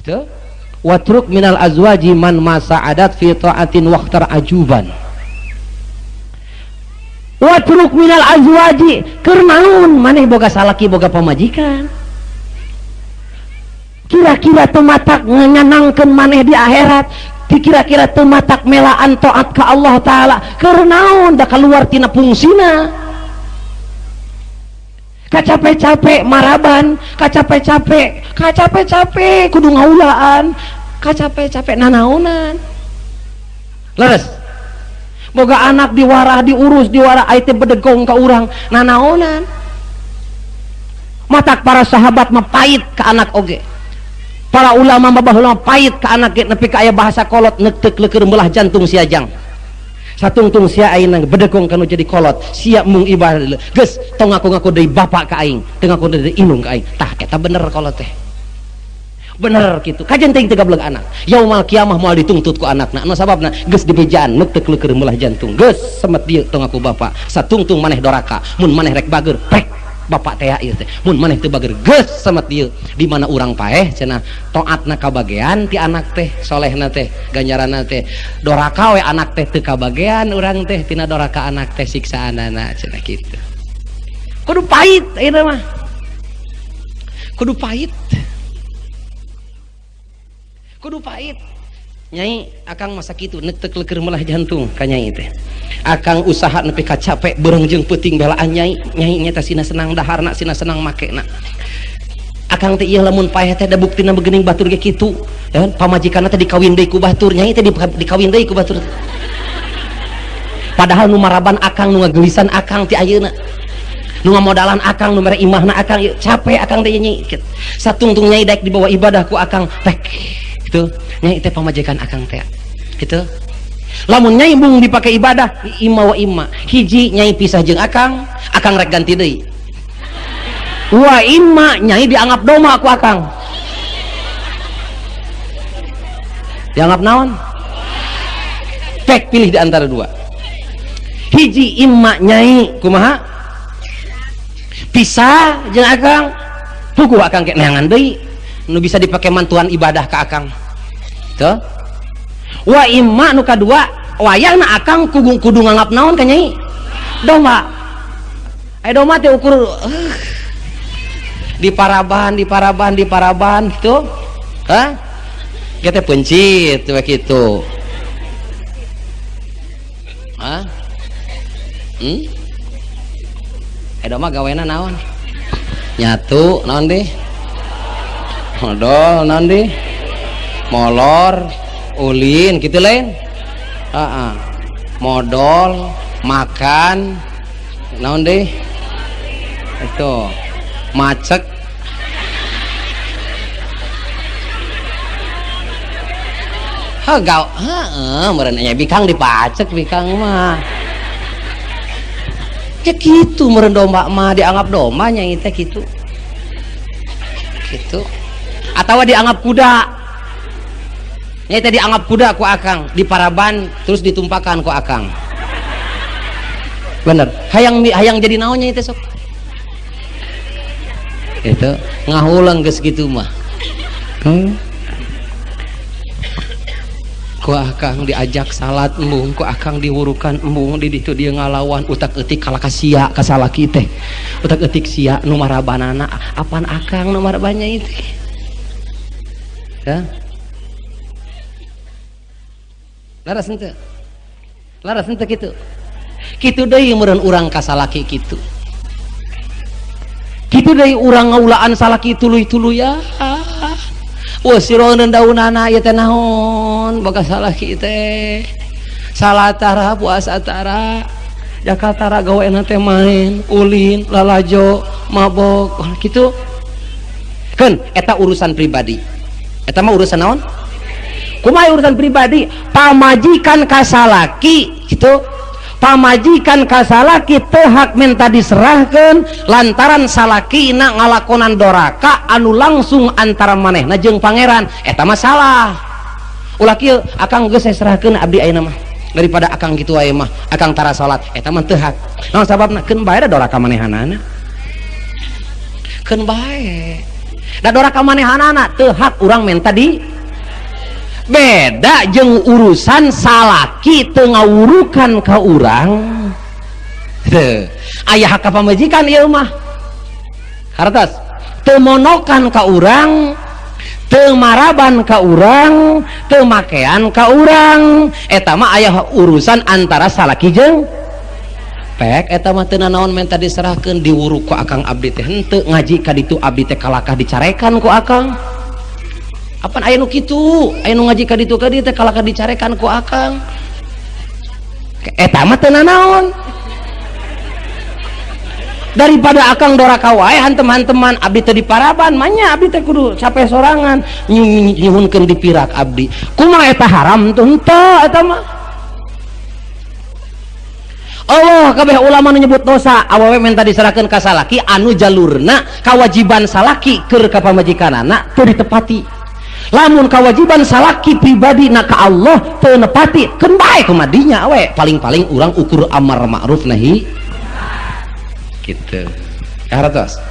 Itu watruk minal azwaji man masa'adat fi ta'atin wakhtar ajuban. Watruk minal azwaji keur naon maneh boga salaki boga pamajikan, kira-kira teu matak nyanangkeun maneh di akhirat, kira-kira teu matak melaan taat ka Allah Ta'ala, keur naon da kaluar tina fungsina. Kacape-cape maraban, kacape-cape, kacape-cape kudu ngaulaan, kacape-cape nanaonan. Leres. Boga anak diwarah, diurus, diwarah, ai teh bedegong ka urang, nanaonan. Matak para sahabat mah pait ka anak oge. Para ulama mah baheula pait ka anak ge nepi ka aya bahasa kolot neuteuk leukeur meulah jantung sia jang. Satungtung sia ayeuna bedegong kanu jadi kolot, sia mung ibadah geus tong ngaku-ngaku deui bapak ka aing, teu ngaku deui indung ka aing. Tah eta bener kolot teh. Bener kitu. Kajen teuing teu gableg anak. Yaumal kiamah moal dituntut ku anakna. Anu sababna geus dibejaan neuk teu kleukeun meulah jantung. Geus semet dieu tong aku bapak. Satungtung maneh doraka. Mun maneh rek bager, pek bapak teh ieu teh. Mun maneh teu bager, geus semet dieu. Di mana urang paeh cenah taatna kabagean ti anak teh, solehna teh, ganjaranna teh. Doraka we anak teh teu kabagean urang teh tina doraka anak teh siksaanana cenah kitu. Kudu pahit ayeuna mah. Kudu pahit. Kudu pahit. Nyai akang masa kitu neuk teu kleukeun meulah jantung ka nyai teh. Akang usaha nepi ka capek beurang jeung peuting belaan nyai, nyai nya teh sina senang daharna, sina senang makena. Akang teh ieu lamun paeh teh da buktina begeuning batur ge kitu. Ya kan pamajikanna teh dikawin deui ku batur, nyai teh dikawin deui ku batur. Padahal nu maraban akang, nu ngageulisan akang ti ayeuna. Nu ngamodalan akang, nu mere imahna akang, ieu capek akang teh nyai. Satungtung nyai daek dibawa ibadah ku akang, pek. Gitu. Nyai teh pamajikan akang teh. Gitu. Lamun nyai bung dipake ibadah, ima wa ima. Hiji nyai pisah jeung akang, akang rek ganti deui. Wa ima nyai dianggap doma ku akang. Dianggap naon? Pek pilih di antara dua. Hiji ima nyai kumaha? Pisah jeung akang, puguh akang ke neangan deui. Nu bisa dipake mantuan ibadah ka akang. Tuh. Wa imma nu kadua wayahna akang kudu nganggap naon ka nyai? Domba. Aya domba teh ukur diparaban, diparaban, diparaban gitu. Hah? Ge teh pencit we kitu. Hah? Hmm? Aya domba gawena naon? Nyatu naon deui? Modol naon deui? Molor, ulin gitu lain. Heeh. Modol, makan, naon deui? Itu macek. Heuh gaw, heeh, meureun nya bikang dipacek bikang mah. Ya kitu meureun domba mah dianggap domba nya ieu teh kitu. Kitu. Atawa dianggap kuda. Nya teh dianggap kuda ku akang, diparaban terus ditumpakan ku akang. Bener. Hayang hayang jadi naonnya itu sok. Itu ngahulang geus kitu mah. Ku akang diajak salat embung, ku akang diwurukan embung, di ditu dia ngalawan utak eutik kalaka sia ka salaki teh. Utak eutik sia nu marabanana, apan akang nu marabannya itu. Ya. Laras henteu. Laras henteu kitu. Kitu deui meureun urang ka salaki kitu. Kitu deui urang ngaulaan salaki tuluy-tuluy ya. Wah sironeun daunana ieu teh naon boga salaki teh. Salat tara, puasa tara, zakat tara gawena teh main, ulin, lalajo, mabok, kitu. Keun eta urusan pribadi. Eta mah urusan naon? Kumaha urusan pribadi? Pamajikan ka salaki gitu. Pamajikan ka salaki teu hak minta diserahkeun lantaran salakina ngalakonan doraka anu langsung antara manehna jeung pangeran. Eta mah salah. Ulah kieu akang geus serahkeun abdi ayeuna mah. Daripada akang kitu wae mah, akang tara salat, eta mah teu hak. Naon sababna? Keun bae da doraka manehanana. Keun bae. Da doraka manehanana teu hak urang minta di beda jeung urusan salaki teu ngawurukan ka urang. Teu aya hak ka pamajikan ieu mah. Hartos teu monokan ka urang, teu maraban ka urang, teu makean ka urang. Eta mah aya urusan antara salaki jeung pek. Eta mah teu nanaon menta diserahkeun, diwuruk ku akang abdi teh henteu ngaji ka ditu abdi teh kalakah dicarekan ku akang. Apan aya nu kitu, aya nu ngaji ka ditu ka dieu teh kalakah dicarekan ku akang. Eta mah teu nanaon. Daripada akang doraka wae hantem-hanteman abdi teh diparaban, manya abdi teh kudu capek sorangan nyuhunkeun dipirak abdi. Kumaha eta haram tuh henteu eta mah. Allah kabeh ulama nu nyebut dosa awewe menta diserahkeun ka salaki anu jalurna kawajiban salaki keur ka pamajikanana teu ditepati. Lamun kewajiban salaki pribadi na ka Allah teu nepati, keun bae kumadinya we. Paling-paling urang ukur amar ma'ruf nahi gitu. Hartos.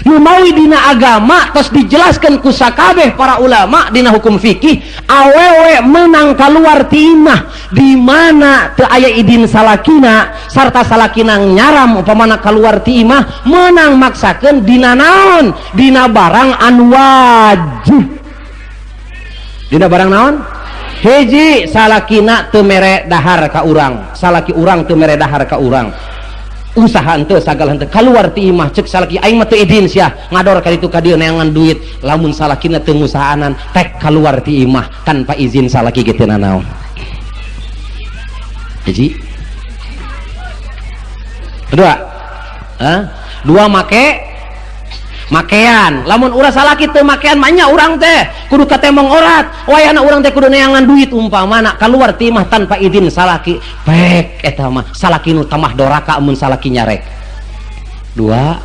Nu mawi dina agama tos dijelaskan ku sakabeh para ulama dina hukum fikih, awewe menang keluar ti imah di mana teu aya idin salakina sarta salakina nyaram upamana keluar ti imah menang maksakeun dina naon? Dina barang anu wajib. Dina barang naon? Hiji, salakina teu mere dahar ka urang, salaki urang teu mere dahar ka urang, usaha henteu sagala henteu, keluar ti imah cek salaki aing mah teu idin sia ngador ka ditu ka dieu neangan duit. Lamun salakina teu ngusahaanan tek keluar ti imah tanpa izin salaki ge teu nanaon. Hiji, kedua, hah? Dua, make makean. Lamun urang salaki teu makean mah nya urang teh kudu katemong orat, wayahna urang teh kudu neangan duit umpamana keluar ti imah tanpa izin salaki, pek eta mah salaki nu tamah doraka mun salaki nyarek. Dua,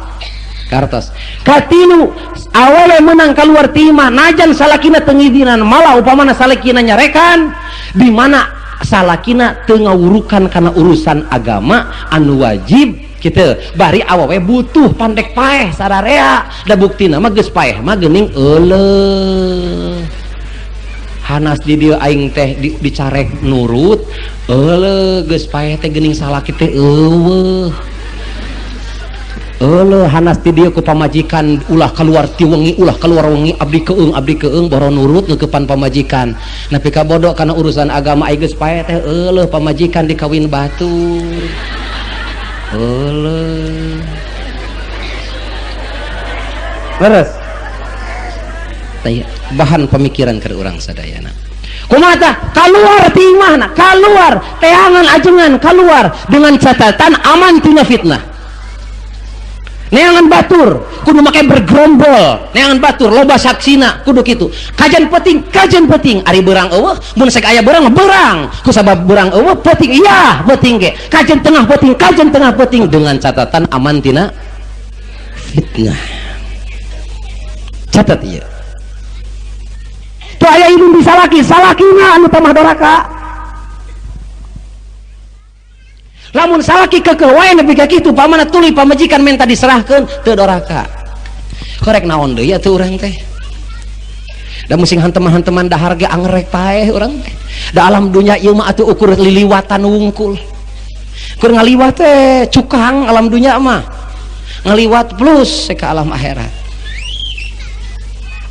kartos. Katilu, awewe menang keluar ti imah najan salakina teu ngizinan, malah upamana salakina nyarekan di mana salakina teu ngawurukan kana urusan agama anu wajib gitu. Bari awewe butuh pandek paeh sararea, da buktina mah geus paeh mah geuning euleuh. Hanas di dieu aing teh dicarek nurut, euleuh geus paeh teh geuning salaki teh eueuh. Euleuh hanas di dieu ku pamajikan ulah keluar ti wengi, ulah keluar wengi, abdi keung boro nurut ngeukepan pamajikan. Nepi ka bodoh kana urusan agama aing geus paeh teh euleuh pamajikan dikawin batur. Euleuh. Leres. Bahan pemikiran keur urang sadayana. Kumaha tah? Kaluar ti imahna, kaluar teangan ajengan kaluar dengan catatan aman tina fitnah. Neangan batur kudu make bergerombol, neangan batur loba saksina kudu kitu. Kajian penting ari beurang eueuh, mun sek aya beurang beurang, ku sabab beurang eueuh penting iya penting ge. Kajian tengah penting dengan catatan aman tina fitnah. Catat ieu. Teu aya ilmu di salaki, salakina anu tamah doraka. Lamun salaki kekeh wae nepi ka kitu pamana tuluy pamajikan menta diserahkeun teu doraka. Korek naon deui atuh urang teh? Da musing hanteman-hanteman dahar ge angrek paeh urang teh. Da alam dunya ieu mah atuh ukur liliwatan wungkul. Keur ngaliwat teh cukang alam dunya mah. Ngaliwat plus ka alam akhirat.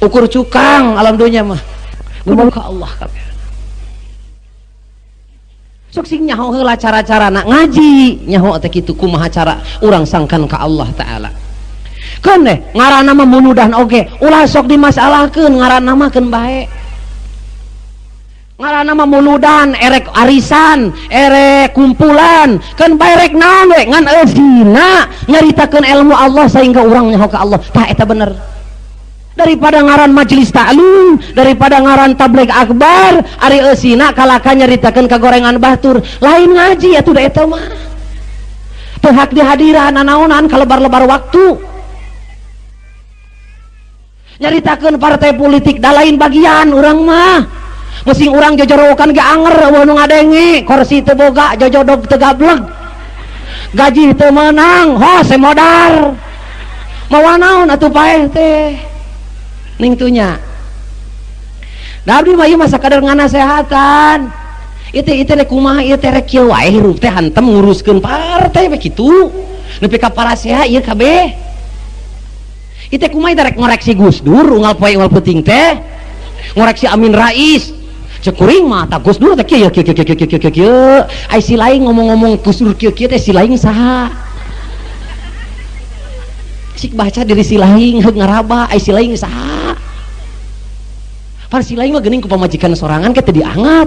Ukur cukang alam dunya mah. Kudu ka Allah kabeh. Sok sing nyaho heula cara-cara nak ngaji nyaho teh kitu kumaha cara urang sangkan ka Allah Ta'ala. Keun deh ngaranna mah munudan oge ulah sok dimasalahkeun ngaranna mah keun bae. Ngaranna mah muludan erek arisan erek kumpulan keun bae rek naon we ngan eusina nyaritakeun ilmu Allah sehingga urang nyaho ka Allah. Tah eta bener. Daripada ngaran majelis taklim, daripada ngaran tabligh akbar, ari eusina kalaka nyaritakeun kagorengan batur, lain ngaji atuh da eta mah. Teu hak dihadiran nanaonan kalebar-lebar waktu. Nyaritakeun partai politik da lain bagian urang mah. Musing urang jojorowokan ge anger eueuh nu ngadenge, kursi teu boga, jojodog teu gableg. Gaji teu meunang, hos modar. Mawa naon atuh paeh teh? Ning tunya. Da abdi mah ieu mah sakadar nganasehatan. Ieu teh rek kumaha ieu teh rek kieu wae hirup teh hantem nguruskeun partai we kitu. Nepi ka parasea ieu kabeh. Ieu teh kumaha rek ngoreksi Gus Dur unggal poe unggal peuting teh. Ngoreksi Amin Rais. Cek kuring mah tah Gus Dur teh kieu kieu kieu kieu kieu kieu. Ai si lain ngomong-ngomong Gus Dur kieu kieu teh si lain saha? Sik baca diri si lain heug ngaraba ai si lain saha? Pan si lain mah geuning ku pamajikan sorangan ke teu diangat.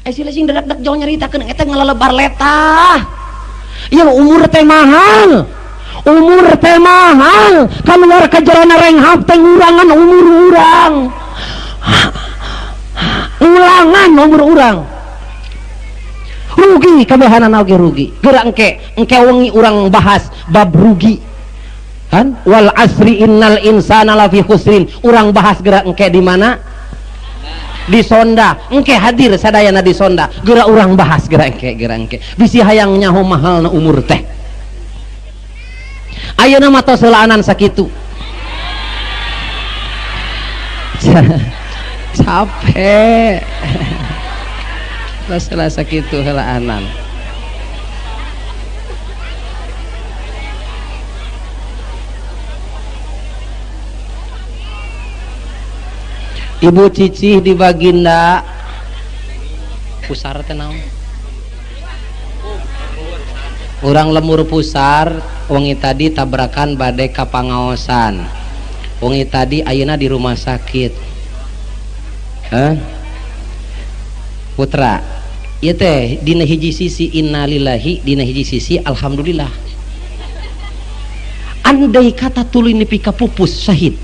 Ai si lain dadak-dak jauh nyaritakeun eta ngalalebar letah. Ieu umur teh mahal. Umur teh mahal. Kaluar ka jerona renghap teh ngurangan umur urang. Ulangan umur urang. Rugi kabehanana oge rugi. Geura engke wengi urang bahas bab rugi. Kan wal asri innal insana lafi khusrin. Urang bahas gerak engke di mana? Di Sonda. Engke hadir sadayana di Sonda. Gerak urang bahas gerak engke, gerak engke. Bisi hayang nyaho mahalna umur teh. Ayeuna mah tos heulaanan sakitu. Capek. Tos heula sakitu heulaanan. Ibu Cicih di Baginda Pusar teh naon? Urang lemur pusar wengi tadi tabrakan bade ka pangaosan. Wengi tadi ayeuna di rumah sakit. Hah? Putra, ieu teh dina hiji sisi innalillahi, dina hiji sisi alhamdulillah. Andai kata tuluy nepi ka pupus syahid.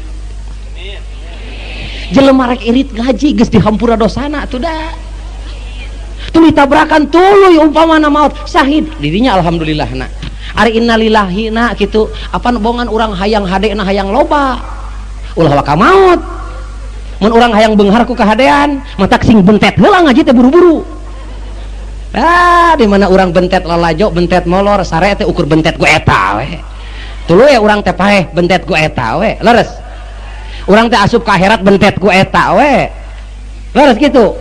Jelema rek irit ngaji geus dihampura dosana atuh da. Tuluy tabrakan tuluy umpamana maut syahid dirinya alhamdulillah na. Ari innalillahi na kitu apan bongan urang hayang hadena hayang loba. Ulah waka maut. Mun urang hayang beunghar ku kahadean matak sing bentet heula ngaji teh buru-buru. Ah di mana urang bentet lalajo bentet molor sare teh ukur bentet ku eta we. Tuluy urang teh paeh bentet ku eta we. Leres. Urang teh asup ka akhirat bentet ku eta we. Leres kitu.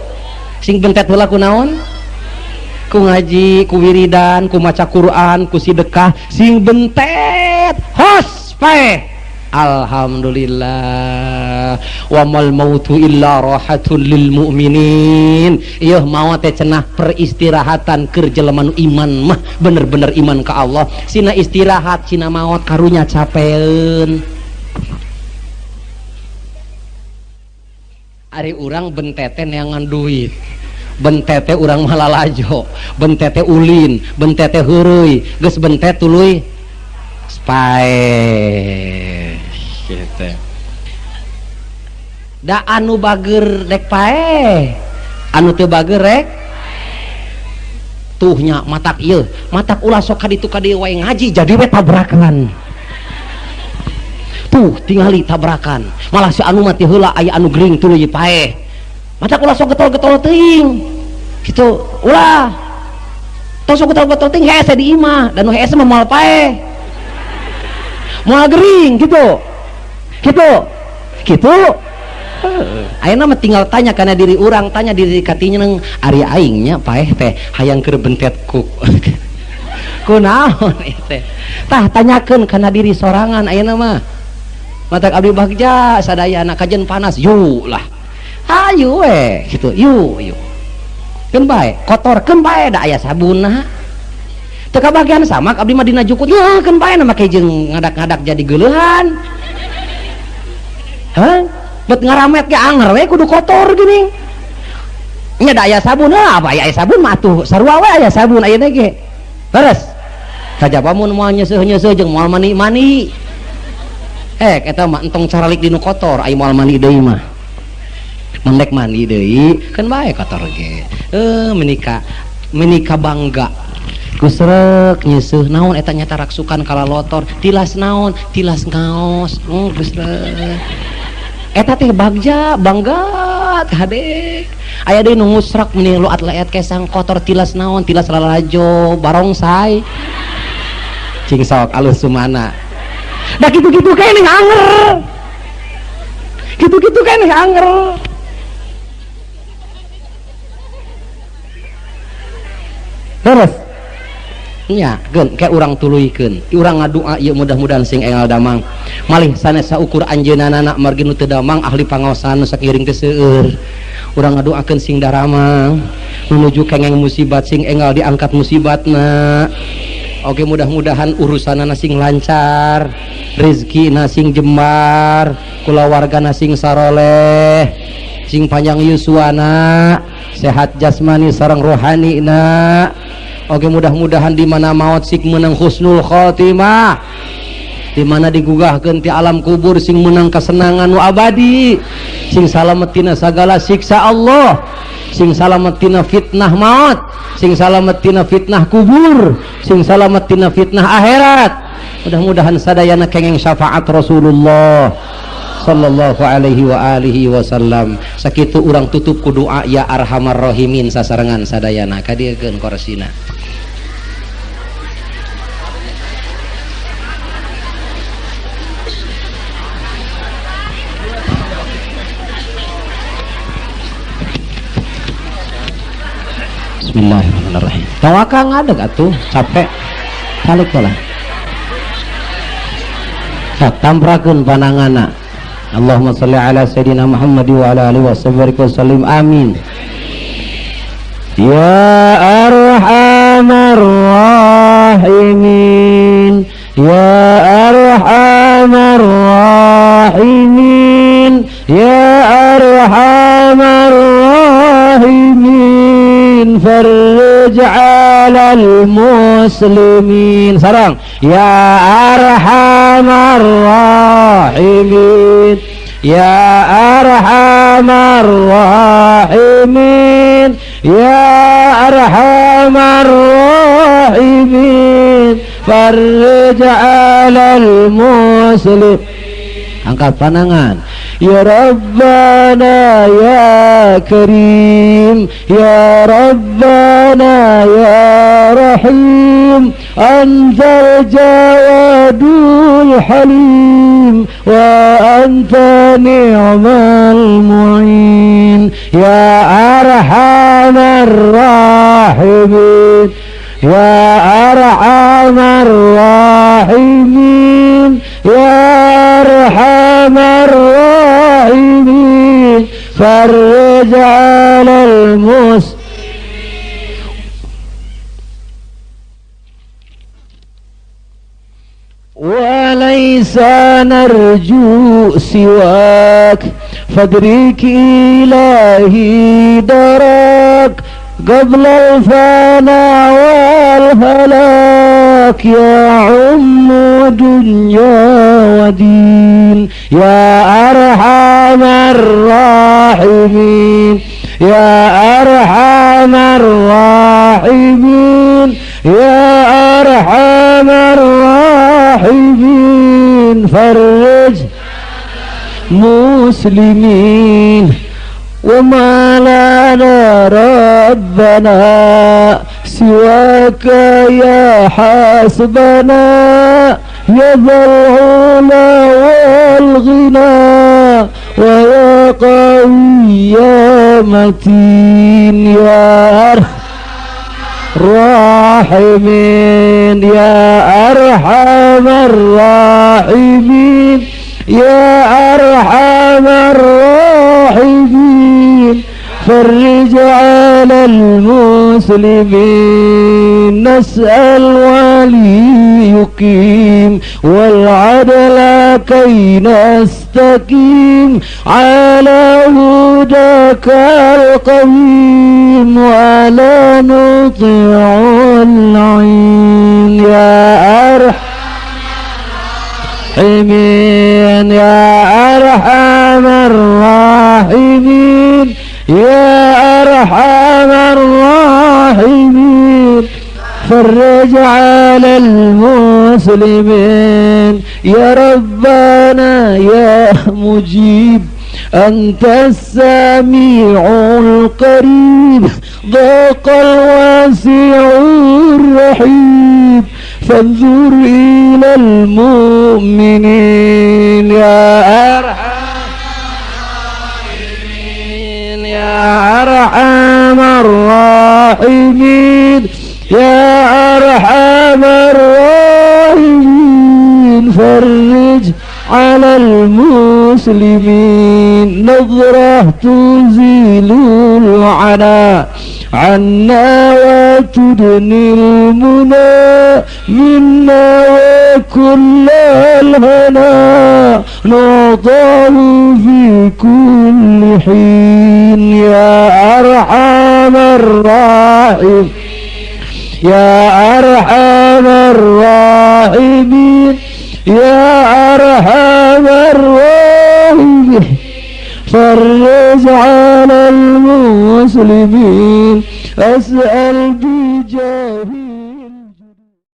Sing bentet heula ku naon? Ku ngaji, ku wiridan, ku maca Quran, ku sedekah, sing bentet hos paeh. Alhamdulillah. Wa mal mautu illa rahatun lil mu'minin. Ieu maot teh cenah peristirahatan keur jelema nu iman mah bener-bener iman ka Allah. Sina istirahat, sina maot karunya capeun. Ari urang bentete neangan duit, bentete urang mah lalajo, bentete ulin, bentete heureuy, geus bentet tuluy paeh gitu. Da anu bager rek paeh, anu teu bager rek tuhnya matak ieu, matak ulah sok ka ditu ka dieu wae ngaji jadi we tabrakan. Tuh tingali tabrakan, malah si anu mati heula aya anu gering tuluy paeh. Matak ulah sok getol-getol teuing. Kitu ulah. Tong sok getol-getol teuing hese di imah, dan nu hese mah moal paeh. Moal gering kitu. Kitu. Kitu. Ayeuna mah tinggal tanya kana diri urang, tanya diri katinya neng ari aing nya paeh teh hayang keur bentet ku. Kunaon ieu teh? Tah tanyakeun kana diri sorangan ayeuna mah. Matak abdi bagja sadayana kajen panas yu lah. Hayu we kitu yu yu. Keun bae kotor keun bae da aya sabunna. Teu kabagian samak abdi mah dina jukut nya keun bae na make jeung ngadak-ngadak jadi geuleuhan. Hah? Bet ngaramet ge anger we kudu kotor geuning. Nya da aya sabun heuh apa aya sabun mah atuh sarua we aya sabun ayeuna ge. Leres. Kajaba mun moal nyeuseuh-nyeuseuh jeung moal mani-mani. Eta mah entong caralik dinu kotor ai moal mandi deui mah. Mun rek mandi deui keun bae kotor ge. Menika bangga. Gusrek nyeuseuh naon eta nyata raksukan kalalotor, tilas naon, tilas ngaos. Gusrek. Eta teh bagja, bangga hade. Aya deui nu ngusrek meni luat leet kesang kotor tilas naon, tilas lalajo, barongsai. Cing sok alus sumana. Da kitu-kitu keneh anger. Kitu-kitu keneh anger. Terus nya geun ke urang tuluykeun. Urang ngadua ieu mudah-mudahan sing enggal damang. Malih sanes saukur anjeunna margi nu teu damang ahli pangaosan nu sakiring teh seueur. Urang ngaduakeun sing daramang menuju kengeng musibat sing enggal diangkat musibatna. Oke mudah-mudahan urusanana sing lancar, rezekina sing jembar, kulawargana sing saroleh, sing panjang yuswana, sehat jasmani sareng rohanina. Oke mudah-mudahan di mana maot sing menang husnul khotimah, di mana digugahkeun ti alam kubur sing menang kesenangan nu abadi, sing salamet tina sagala siksa Allah, sing salamet tina fitnah maut, sing salamet tina fitnah kubur, sing salamet tina fitnah akhirat, Mudah-mudahan sadayana kengeng syafaat Rasulullah sallallahu alaihi wa alihi wasallam. Sakitu urang tutup ku doa ya arhamar rahimin sasarengan sadayana kadiekeun korsina. Bismillahirrahmanirrahim. Tawakal ngadeg atuh, capek. Balik lah. Tamprakeun panangana. Allahumma shalli ala sayidina Muhammad wa ala alihi washabbihi wasallim. Amin. Ya arhamar rahimin, ya arhamar rahimin, ya arhamar rahimin, farrij 'alal muslimin. Sarang ya arhamar rahimin, ya arhamar rahimin, ya arhamar rahimin, farrij 'alal muslim. Angkat pandangan. Ya Rabbana ya Karim, ya Rabbana ya Rahim, antal jawadul halim, wa anta ni'mal mu'in, ya arhamar rahimin, ya arhamar rahimin, ya arhamar rahimin, farrij 'alal muslimin. وليس نرجو سواك، فادرك إلهي دراك قبل الفناء والهلاك، يا عم دنيا ودين، يا أرحم الراحمين، يا أرحم الراحمين، يا أرحم الراحمين، فرج مسلمين. وما لنا ربنا سواك يا حسبنا، يا ذا العلا والغنى، ويا قوي يا متين، يا الراحمين، يا أرحم الراحمين، يا أرحم الراحمين، فرج على المسلمين. نسأل ولي يقيم والعدل كي نستقيم على هداك القويم، ولا نطيع العين، يا أرحم يا أرحم الراحمين، يا أرحم الراحمين، فرج على المسلمين. يا ربنا يا مجيب، أنت السميع القريب، ضاق الواسع الرحيم، فانظر إلى المؤمنين، يا أرحم يا أرحم الراحمين، يا أرحم الراحمين، فرج على المسلمين. نظرة تزيل العنا عنا وتدني المنى منا، وكل الهنا نعطاه في كل حين، يا أرحم الراحمين، يا أرحم الراحمين، يا أرحم الراحمين، فرج على المسلمين. أسأل بجاه